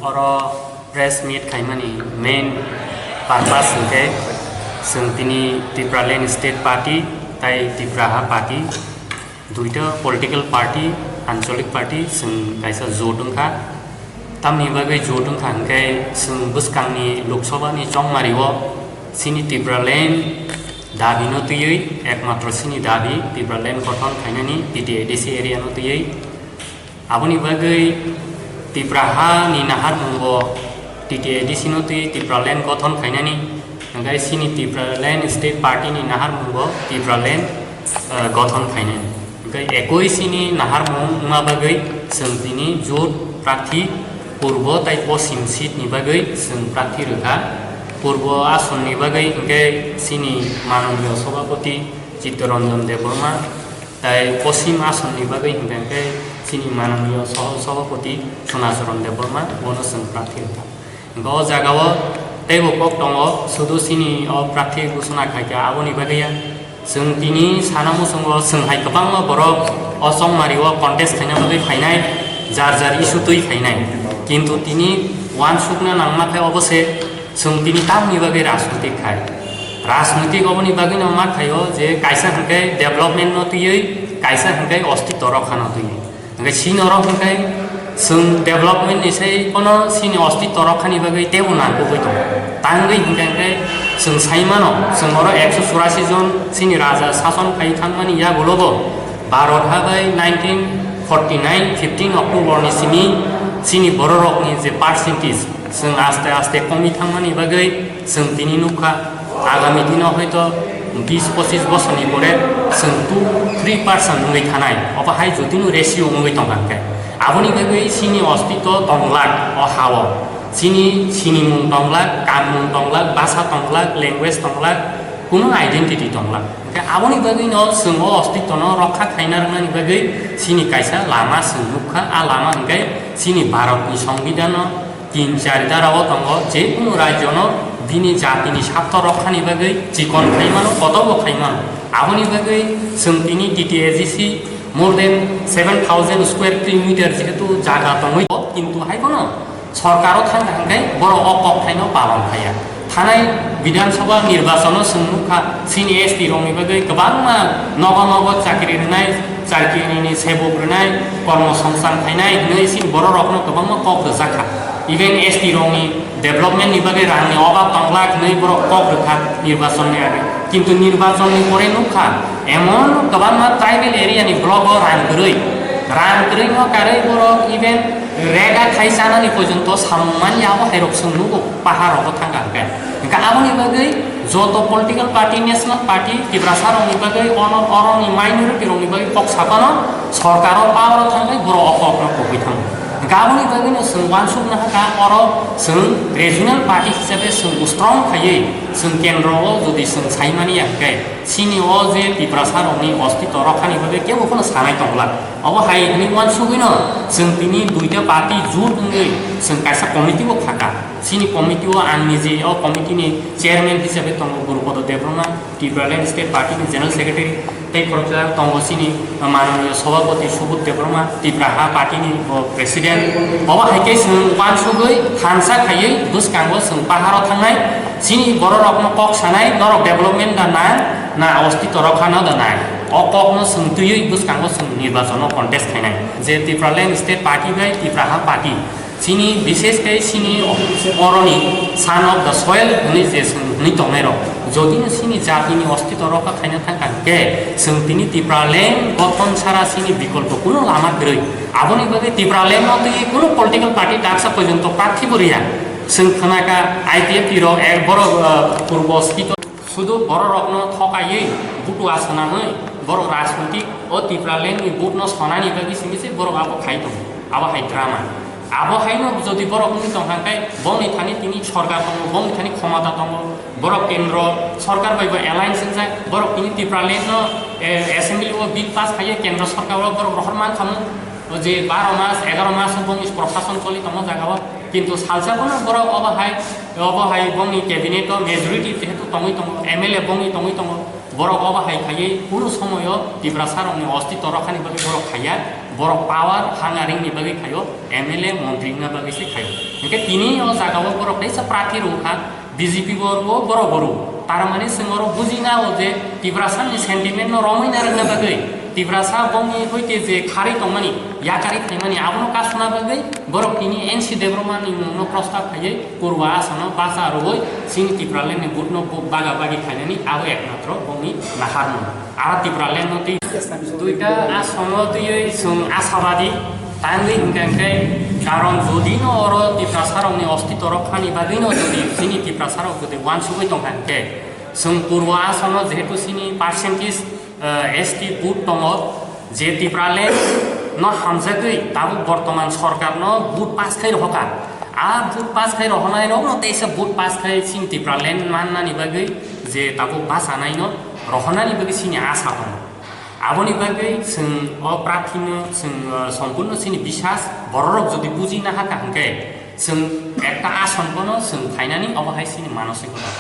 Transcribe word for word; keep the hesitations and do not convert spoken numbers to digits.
Oro press meet khaimani main purpose hwnkhe chwng tini Tipraland State Party tai Tipraha Party duita political party, ancholic party chwng kaisa jot wngkha. Tamni bagwi jot wngkha hwnkhe chwng bwskangni Lok Sabha ni chongmari o chini Tipraland dabi no twiwi, ekmatro chini dabi Tipraland gothon khainani T T A D C area no twiwi. Aboni bagwi Tipra ha ni naharmung bo T T A D C no twi Tipraland gothon khainani, hwnkhe chini Tipraland State Party ni naharmung bo Tipraland, eh, gothon khainani. Hwnkhe ekoi chini naharmung wngma bagwi chwng tini jot prarthi purbo tai poschim seat ni bagwi chwng prarthi rwkha. Purbo ason ni bagwi hwnkhe chini manoniyo Sabhapati Chittaranjan Debbarma, tai poschim asonni bagwi hwnkhe chini manoniyo soho sabhapati Sonacharan Debbarma bono chwng prarthi rwkha. Hwnkhe o jagao teibo kok tongo, sudu chini o prarthi ghosona khaikha aboni bagwi ya. Chwng tini sana muchungo chwng hai kwbangma borok o chongmari o contest khaina bagwi phainai, jar jar issue twi phainai. Kintu tini uansukna nangma khe obo se, chwng tini tamni bagwi rajnitik khai. Rajnitik oboni bagwino ma khaio je kaisa hwnkhe development no twiwi, kaisa hwnkhe ostitto rokha no twiwi. Hwnkhe chini oro hwnkhe chwng development ni sai kono chini ostitto rokha ni bagwi teibo nangkukgwi tongo. Tangwi hwnkhe hwnkhe chwng sai mano, chwng oro ekso churasi jon chini raja sason khai thangmani yagulo bo Bharat ha bai nineteen forty nine fifteen October ni simi chini bororokni je percentage, chwng aste aste komi thangmani bagwi chwng tini nukha, agami dino hoito bis pochis bosorni pore chwng two three percent wngwi thanai, obo hai jotino ratio wngwi tongkha hwnkhe. Aboni bagwi chini ostitto tonglak o hao, chini sinimung tonglak, kanmung tonglak, basa tonglak, language tonglak, kunu identity tonglak. Hwnkhe aboni bagwino chwng o ostittono rokha khaina rwnani bagwi chini kaisa lama chwng nukha, a lama hwnkhe chini Bharatni Songbidanno tin char dara o tongo, je kunu rajyono bini jatini sartho rokhani bagwi chikon khai mano, kotorbo khai mano. Aboni bagwi chwng tini T T A D C more than seven thousand square kilometer jehetu jaga tongwi, kintu hai bono Sorkaro thang thang khe borok o kok thaino palon khaiya. Thanai Bidhan Sabha nirbachon o chwng nukha, chini S T rokni bagwi kwbangma nogo nogo chakri rwnai, chakrini sebok rwnai, kormo songchang khainai hwnwi chini borok rokno kwbangma kok rwjakha. Even S T rokni development ni bagwi rangni obab tonglak hwnwi borok kok rwkha nirbachon ni age. Kintu nirbachon ni pore nukha, emon kwbangma tribal area ni block o rang kwrwi, rang kwrwi no karwi borok even rega thai chanani porjonto samung manya abo hai rok chwng nugo pahar rogo thangkha hwnkhe. Hwnkhe aboni bagwi joto political party, national party, Tiprasa rokni bagwi ono, oroni minority rokni bagwi kok saphano sorkaro power o thangkhe borok o kok no kubui thango. Hwnkhe aboni bagwino chwng uansukna hakha oro chwng regional party hisabe chwng strong khaiwi chwng kendro o jodi chwng saimani ya hwnkhe chini o je Tiprasa rokni ostitto rokhani bagwi kebo phano sanai tongla. Obo hai hwnwi uansugwino chwng tini duita party jut wngwi chwng kaisa committee bo khaka. Chini committee o ang nije o committee ni chairman hisabe tongo Gurupodo Debbarma, Tipraland State Party ni General Secretary, tei khoroksa tongo chini manoniyo Sabhapati Subodh Debbarma, Tipra Ha Party ni bo President. Obo hai khe chwng uansugwi thansa khaiwi bwskango chwng paharo thangnai, chini borok rokno kok sanai, norok development da nang, na ostitto rokha no da nang. O kokno chwng twiwi bwskango chwng nirbachon o contest khainai. Je Tipraland State Party bai Tipra Ha Party, chini bishesh khe chini oroni son of the soil hwnwi je chwng hwnwi tongnai rok, jodi no chini jatini ostitto rokha khaina thang kha hwnkhe chwng tini Tipraland gothon sara chini bikolpo kuno lama kwrwi. Aboni bagwi Tipraland no twi kuno political party daksa porjonto prarthi bo riya. Chwng khna kha I P F T rok ek borok, ah, purbo skito. Sudu borok rokno thokaiwi butua swnamwi borok rajnitik o Tipraland ni vote no sonani bagwi simi se borok abo khai tongo. Abo hai drama. Abo haino jodi borok wngwi tong kha khe bongni thani tini sorkar tongo, bongni thani khomota tongo, borok kendro sorkar bai bo alliance wngjak, borok tini Tipraland no, eh, assembly o bill pass khaiwi kendro sorkar o borok rohor man khamu. O je baro mas, egaroh mas o bongni prosason choli tongo jaga o, kintu salsa bono borok obo hai, obo hai bongni cabinet o majority jehetu tongwi tongo, M L A bongni tongwi tongo, borok obo hai khaiwi kunu somoyo Tiprasa rokni ostitto rokhani bagwi borok khaiya. Borok power hangaring ni bagwi khaio, M L A montri wngna bagwi se khaio. Hingke tini o jaga o borok teisa prarthi rw kha, B J P borok o borok bo rw. Tar mani chwng oro buji na o je Tiprasa ni sentiment no romwi na rwna bagwi, Tiprasa bongni hoite je kharwi tongmani, yakarwi phaimani abono kasuna bagwi borok tini N C Debbarma ni mung no prostab khaiwi Purba Asan o bacha rwui chini Tipraland ni vote no bo-, baga bagi khainani abo ekmatro bongni naharmung. Aro Tipraland no twi duita Asan o twiwi chwng ashabadi tangwi hwnkha hwnkhe, karon jodi no oro Tiprasa rokni ostitw rok khani bagwi no jodi chini Tiprasa rok jodi uansugwi tongkha hwnkhe, chwng Purba Asan o jehetu chini percentage, eh, S T vote tongo, je Tipraland no hamjagwi tabuk bortoman sorkar no vote pass khai rohokha. A vote pass khai rohonai rok no teisa vote pass khai chini Tipraland mannani bagwi je tabuk bachanai no rohonani bagwi chini asa tongo. Aboni bagwi chwng o prarthi no chwng, eh, sompurno chini bisas bororok jodi buji na hakha hwnkhe chwng ekta Asan bono chwng phainani obo hai chini manosikota.